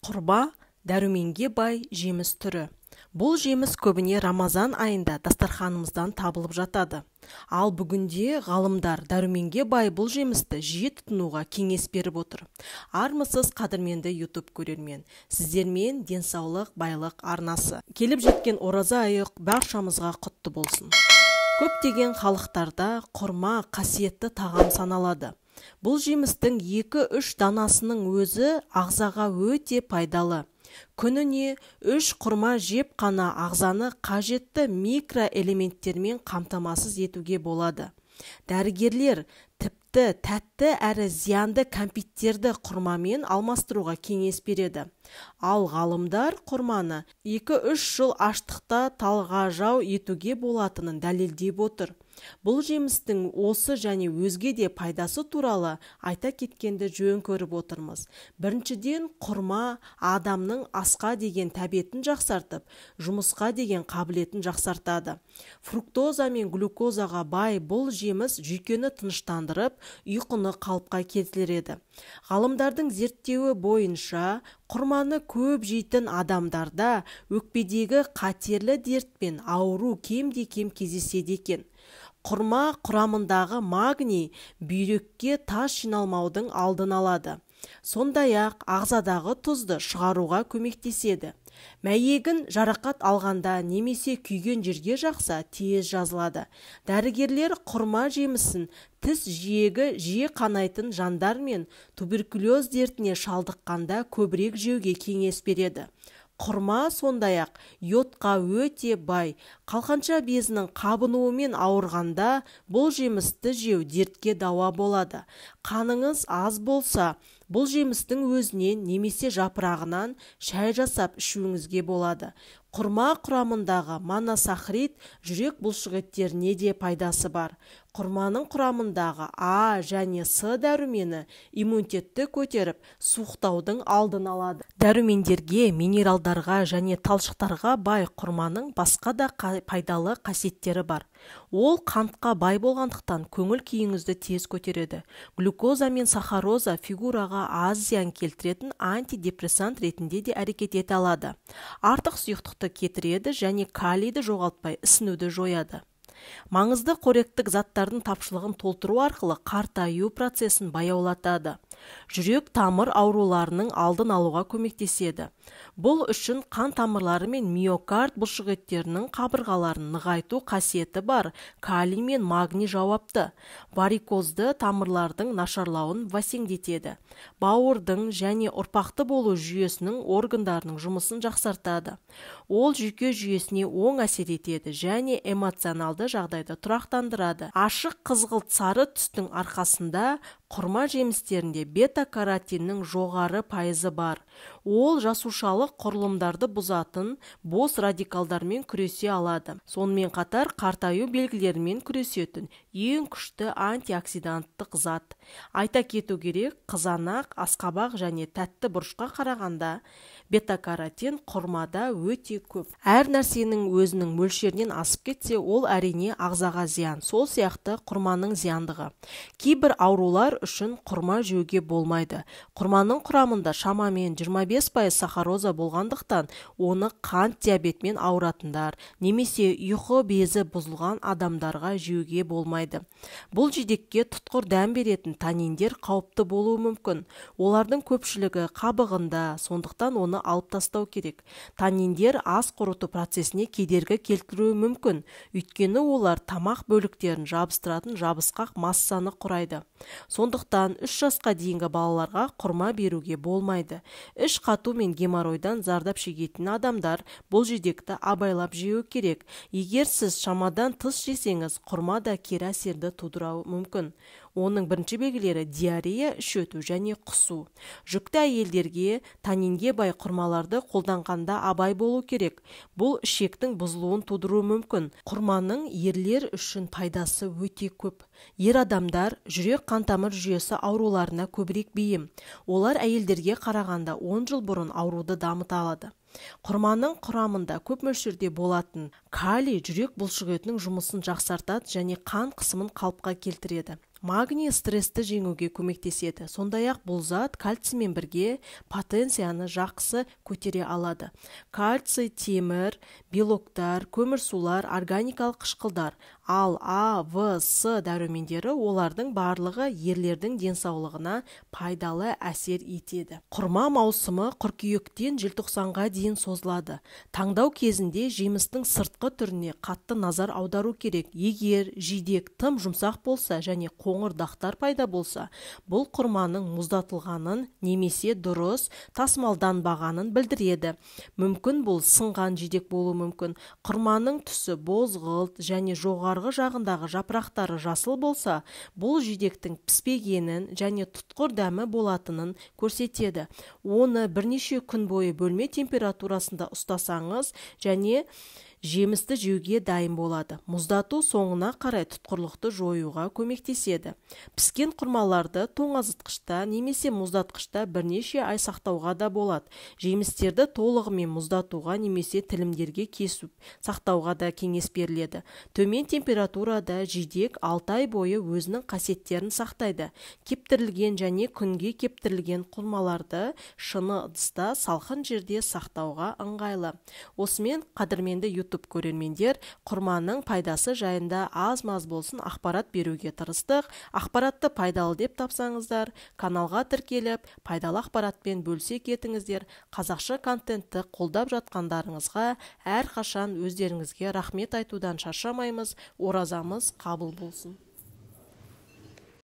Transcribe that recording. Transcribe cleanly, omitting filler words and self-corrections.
Құрба дәруменге бай жеміс түрі. Бұл жеміс көбіне Рамазан айында дастарханымыздан табылып жатады. Ал бүгінде ғалымдар дәруменге бай бұл жемісті жиі тұтынуға кеңес беріп отыр. Армысыз, қадірменді YouTube көрермен. Сіздермен Денсаулық байлық арнасы. Келіп жеткен ораза айы баршамызға құтты болсын. Көптеген халықтарда құрма қасиетті тағам саналады. Бұл жемістің 2-3 данасының өзі ағзаға өте пайдалы. Күніне 3 құрма жеп қана ағзаны қажетті микроэлементтермен қамтамасыз етуге болады. Дәрігерлер тіпті тәтті әрі зиянды кәмпиттерді құрмамен алмастыруға кеңес береді. Ал ғалымдар құрманы 2-3 жыл аштықта талғажау етуге болатынын дәлелдеп отыр. Бұл жемістің осы және өзге де пайдасы туралы айта кеткенді жөн көріп отырмыз. Біріншіден, құрма адамның асқа деген тәбетін жақсартып, жұмысқа деген қабілетін жақсартады. Фруктоза мен глюкозаға бай бұл жеміс жүйкені тыныштандырып, ұйқыны қалыпқа келтіреді. Ғалымдардың зерттеуі бойынша, құрманы көп жейтін адамдарда өкпедегі қатерлі дертпен ауру кемде-кем кездеседі екен. Құрма құрамындағы магний бүйрекке тас жиналмаудың алдын алады. Сондай-ақ ағзадағы тұзды шығаруға көмектеседі. Мәйегін жарақат алғанда немесе күйген жерге жақса тез жазылады. Дәрігерлер құрма жемісін тіс жиегі жиі қанайтын жандар мен туберкулез дертіне шалдыққанда көбірек жеуге кеңес береді. Құрма сондай-ақ йодқа өте бай. Қалқанша безінің қабынуымен ауырғанда бұл жемісті жеу дертке дауа болады. Қаныңыз аз болса, бұл жемістің өзінен немесе жапырағынан шай жасап ішуіңізге болады. Құрма құрамындағы моносахарид жүрек бұлшықеттеріне де пайдасы бар. Құрманың құрамындағы А және С дәрумені иммунитетті көтеріп, суықтаудың алдын алады. Дәрумендерге, минералдарға және талшықтарға бай құрманың басқа да пайдалы қасиеттері бар. Ол қантқа бай болғандықтан көңіл күйіңізді тез көтереді. Глюкоза мен сахароза фигураға аз зиян келтіретін антидепрессант ретінде де әрекет ете алады. Артық сұйықтықты кетіреді және калийді жоғалтпай ісінуді жояды. Маңызды қоректік заттардың тапшылығын толтыру арқылы қартаю процесін баяулатады. Жүрек тамыр ауруларының алдын алуға көмектеседі. Бұл үшін қан тамырлары мен миокард бұлшықеттерінің қабырғаларын нығайту қасиеті бар калий мен магний жауапты. Варикозды тамырлардың нашарлауын бәсеңдетеді. Бауырдың және ұрпақты болу жүйесінің органдарының жұмысын жақсартады. Ол жүйке жүйесіне оң әсер етеді және эмоционалды жағдайды тұрақтандырады. Ашық қызғылт сары түстің арқасында құрма жемістерінде бета-каротиннің жоғары пайызы бар. Ол жасушалық құрылымдарды бұзатын бос радикалдармен күресе алады. Сонымен қатар қартаю белгілерімен күресетін ең күшті антиоксиданттық зат. Айта кету керек, қызанақ, асқабақ және тәтті бұрышқа қарағанда бета-каротин құрмада өте көп. Әр нәрсенің өзінің мөлшерінен асып кетсе, ол әрине ағзаға зиян. Сол сияқты құрманың зияндығы. Кейбір аурулар үшін құрма жеуге болмайды. Құрманың құрамында шамамен 25% сахароза болғандықтан, оны қант диабетімен ауыратындар немесе ұйқы безі бұзылған адамдарға жеуге болмайды. Бұл жидекке тұтқыр дәм беретін таниндер қауіпті болуы мүмкін. Олардың көпшілігі қабығында, сондықтан оны алып тастау керек. Таниндер ас қорыту процесіне кедергі келтіруі мүмкін, өйткені олар тамақ бөліктерін жабыстыратын жабысқақ массаны құрайды. Сондықтан 3 жасқа дейінгі балаларға құрма беруге болмайды. Іш қату мен геморройдан зардап шегетін адамдар бұл жидекті абайлап жеуі керек. Егер сіз шамадан тыс жесеңіз, құрма да кері әсерді тудыруы мүмкін. Оның бірінші белгілері диарея, іш өту және құсу. Жүкті әйелдерге танинге бай құрмаларды қолданғанда абай болу керек. Бұл ішектің бұзылуын тудыруы мүмкін. Құрманың ерлер үшін пайдасы өте көп. Ер адамдар жүрек қан тамыр жүйесі ауруларына көбірек бейім. Олар әйелдерге қарағанда 10 жыл бұрын ауруды дамыта алады. Құрманың құрамында көп мөлшерде болатын калий жүрек бұлшықетінің жұмысын жақсартады және қан қысымын қалыпқа келтіреді. Магний стрессті жеңуге көмектеседі. Сондай-ақ бұл зат кальциймен бірге потенцияны жақсы көтере алады. Кальций, темір, белоктар, көмірсулар, органикалық қышқылдар, ал А, В, С дәрумендері, олардың барлығы ерлердің денсаулығына пайдалы әсер етеді. Құрма маусымы қыркүйектен желтоқсанға дейін созылады. Таңдау кезінде жемістің сыртқы түріне қатты назар аудару керек. Егер жидек тым жұмсақ болса және қоңыр дақтар пайда болса, бұл құрманың мұздатылғанын немесе дұрыс тасымалданбағанын білдіреді. Мүмкін бұл сынған жидек болуы мүмкін. Құрманың түсі бозғылт және жоғарғы жағындағы жапырақтары жасыл болса, бұл жидектің піспегенін және тұтқыр дәмі болатынын көрсетеді. Оны бірнеше күн бойы бөлме температурасында ұстасаңыз және жемісті жеуге дайын болады. Мұздату соңына қарай тұтқырлықты жоюға көмектеседі. Піскен құрмаларды тоңазытқышта немесе мұздатқышта бірнеше ай сақтауға да болады. Жемістерді толығымен мұздатуға немесе тілімдерге кесіп сақтауға да кеңес беріледі. Төмен температурада жидек 6 ай бойы өзінің қасиеттерін сақтайды. Кептірілген және күнге кептірілген құрмаларды шыны ыдыста салқын жерде сақтауға ыңғайлы. Осымен, қадірменді YouTube көрермендер, құрманың пайдасы жайында аз-маз болсын ақпарат беруге тырыстық. Ақпаратты пайдалы деп тапсаңыздар, каналға тіркеліп, пайдалы ақпаратпен бөлісе кетіңіздер. Қазақша контентті қолдап жатқандарыңызға әрқашан өздеріңізге рахмет айтудан шаршамаймыз. Оразамыз қабыл болсын.